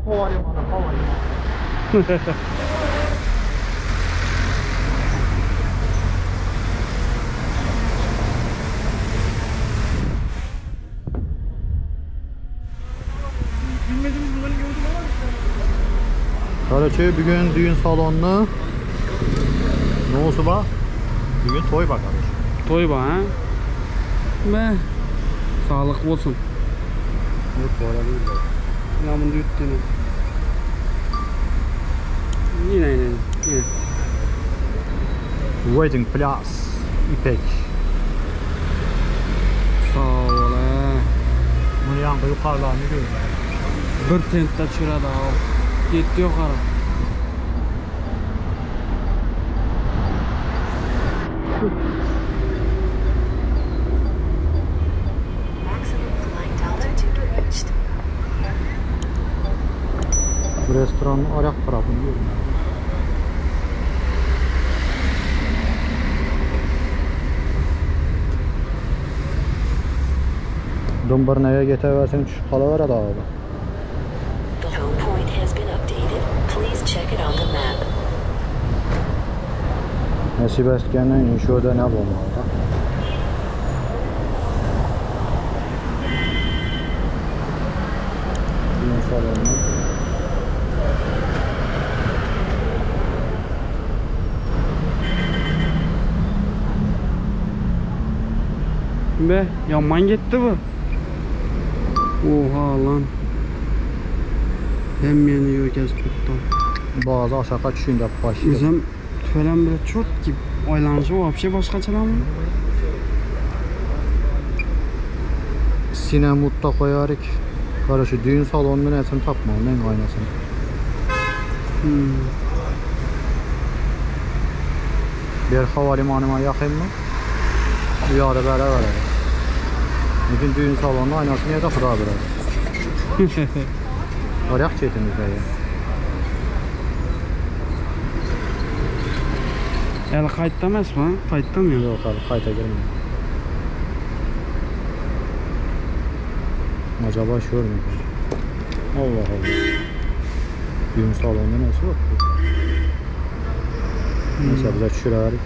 Howalimany, howalimany. Karaçay bugün düğün salonunu ne olsun ba? Bugün toy bak kardeş. Toý bar ha? Be. Saglyk bolsun. Yok bu ara değil de. Ya bunu yuttu yine. Yine yine yine. Wedding Plus İpek. Sag bol ha. Bunu yankı yukarılarını görüyorum. Bir tentde çüredi ha. Gitti yukarı. Maximum flight altitude reached. Bu restoranın ayak tarafını görüyorum. Dumbar neye getirversen düşüp kalıver abi. The home point has been updated. Please check it on the map. Nasip etkenle şurada ne bulmalı da? Düğün salonu. Be yaman gitti bu. Oha lan. Hem yeni yok tuttu. Bazı aşağı düşünce başlıyor. Özüm tüfelem bile çok ki aylanışı вообще başkaçalan mı? Sinemut'ta koyarık. Kardeşi düğün salonunu nesini tapma, ne aynasını. Hmm. Bir havalimanıma yakın mı? Uyarı bere verir. Lekin düğün salonunun aynasını ya da xuda bilir. Oraq çetimiz ya. El kayıtta mı? Kayıtta mı? Yok abi kayıta girmiyor. Acaba şöyle mü? Allah Allah. Düğün salonunda nasıl yok bu? Neyse bize düşürerik.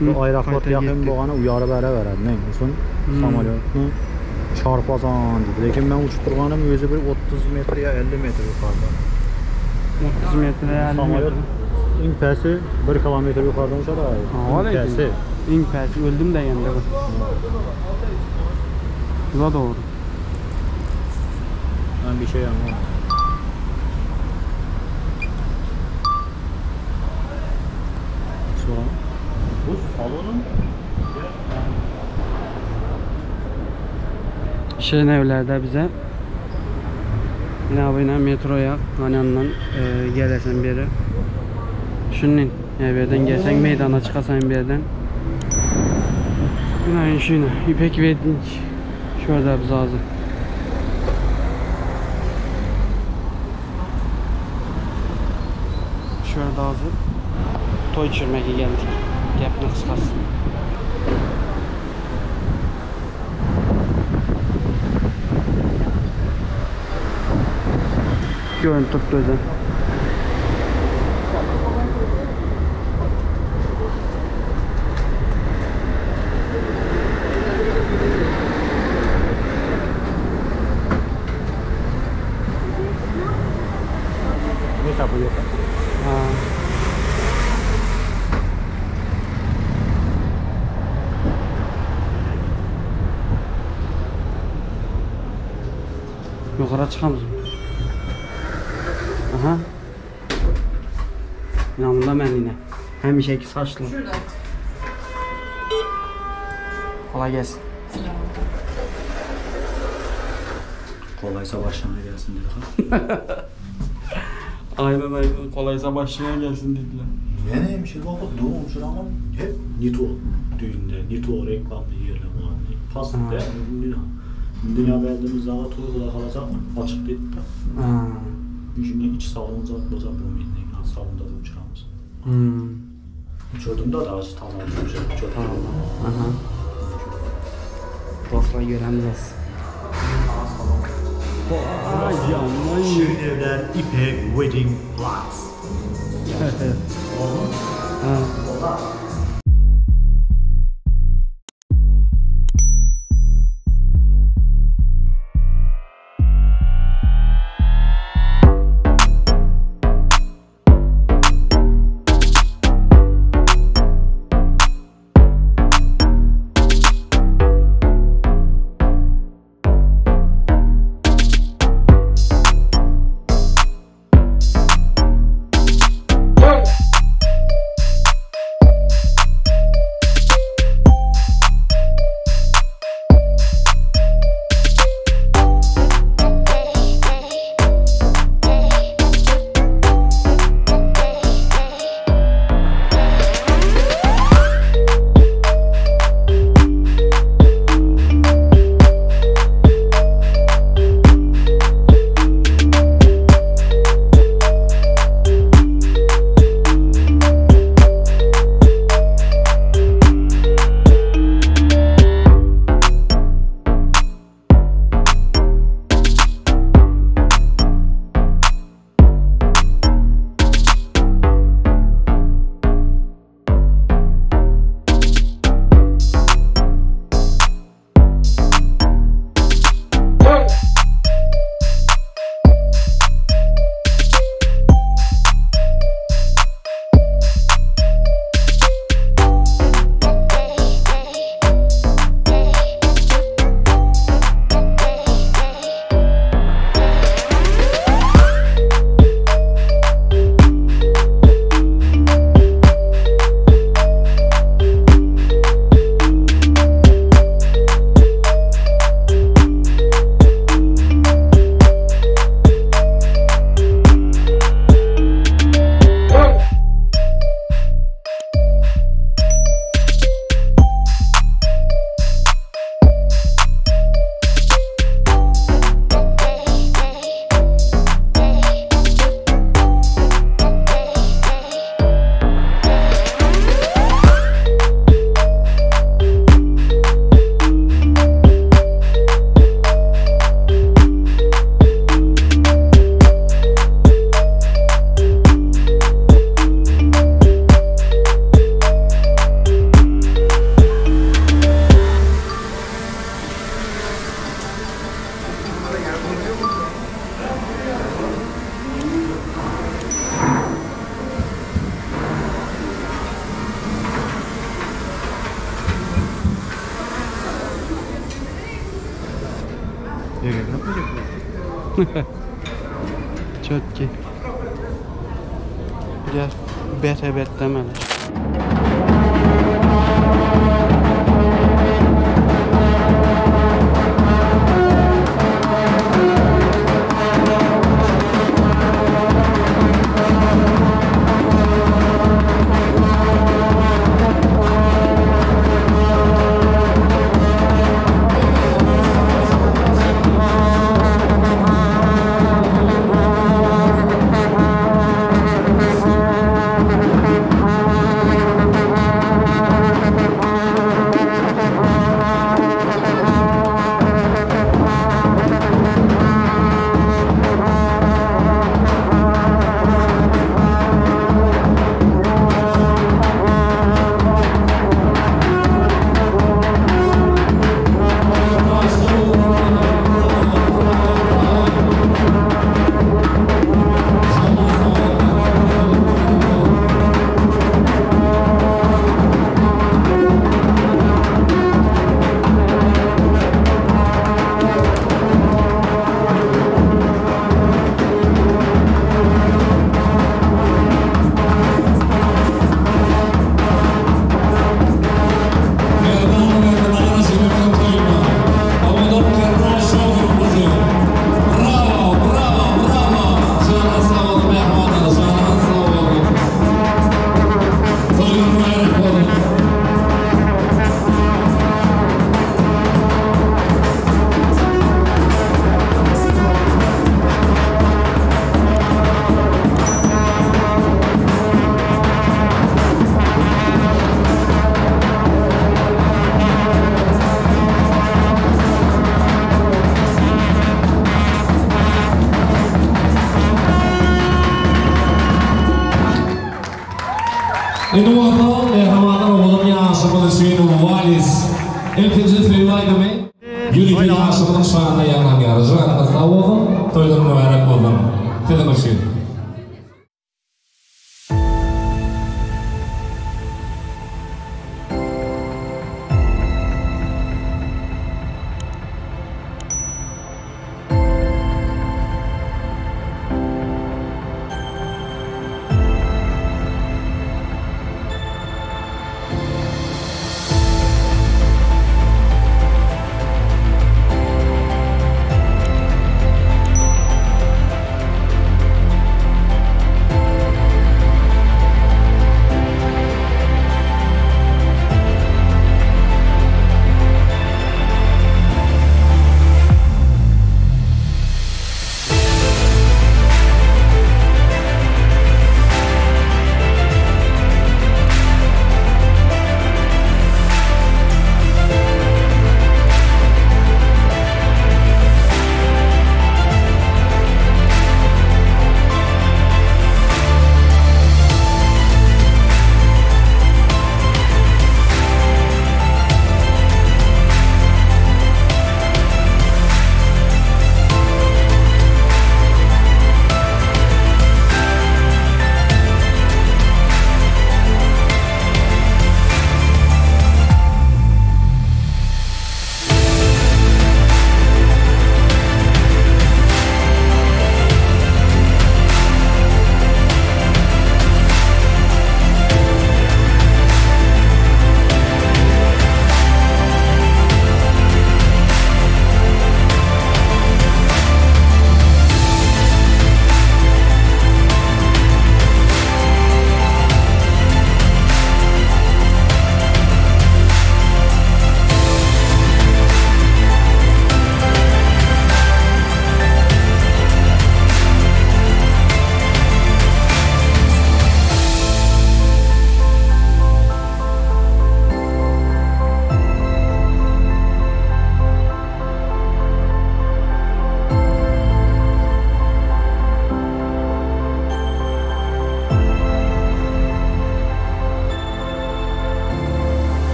Bu aeroport Kayıta yakın gitti. bolğana uyarı bere verər. Nə olsun? Hmm. Samolyotunu çarpazan dedi. Lekin ben uçturğanım özü bir 30 metr ya 50 metr yukarıda. 30 metre yani. Samolyot iň päsi 1 kilometr yukarıdan uçar abi. Ha, İň päsi. İň päsi öldüm de yendi bu. Bu da doğru. Ben bir şey anlamadım. Sonra bu salonun Şirin evlerde bize yine bu yine metroya Ganyan'dan e, gelesen beri. Şunun evlerden gelsen meydana çıkasan bir yerden. Yine şunu İpek Wedding şurada biz azı. Şurada azı. Toy çürmeye geldik. Gepni kıskası. Görün tuttu özen. ne tapıyor? Ha. Yukarı çıkamız mı? Aha. Yanımda ben yine. Həmişəki saçlı. Kolay gelsin. Kolaysa başına gelsin dedi ha. Aynen aynen. Kolaysa başına gelsin dediler. Neymiş bak doğum ama hep Nito düğünde Nito reklamlı yerler var. Pas Ha. de dünya verdiğimiz zaman toy kalacak açık dedi de. Ha. Şimdi iç salon zat boza bu minnek salonda da uçuramız. Hmm. Uçurdum da dagy tamam uçurdum. Aha. Dostlar göremiz az. Vay aman. Şirin Evler İpek Wedding Plus. Ha. Çötki. Gel. Bet bet demeli. Indi bolsa mähribanlar owadan ýaşymyz üçin walis. Ilkinji söýgi aýdymy ýörite ýaşymyzyň şanyna ýaňlanýar. Janyňyz sag bolsun, toýuňyz mübärek bolsun. Siziň üçin.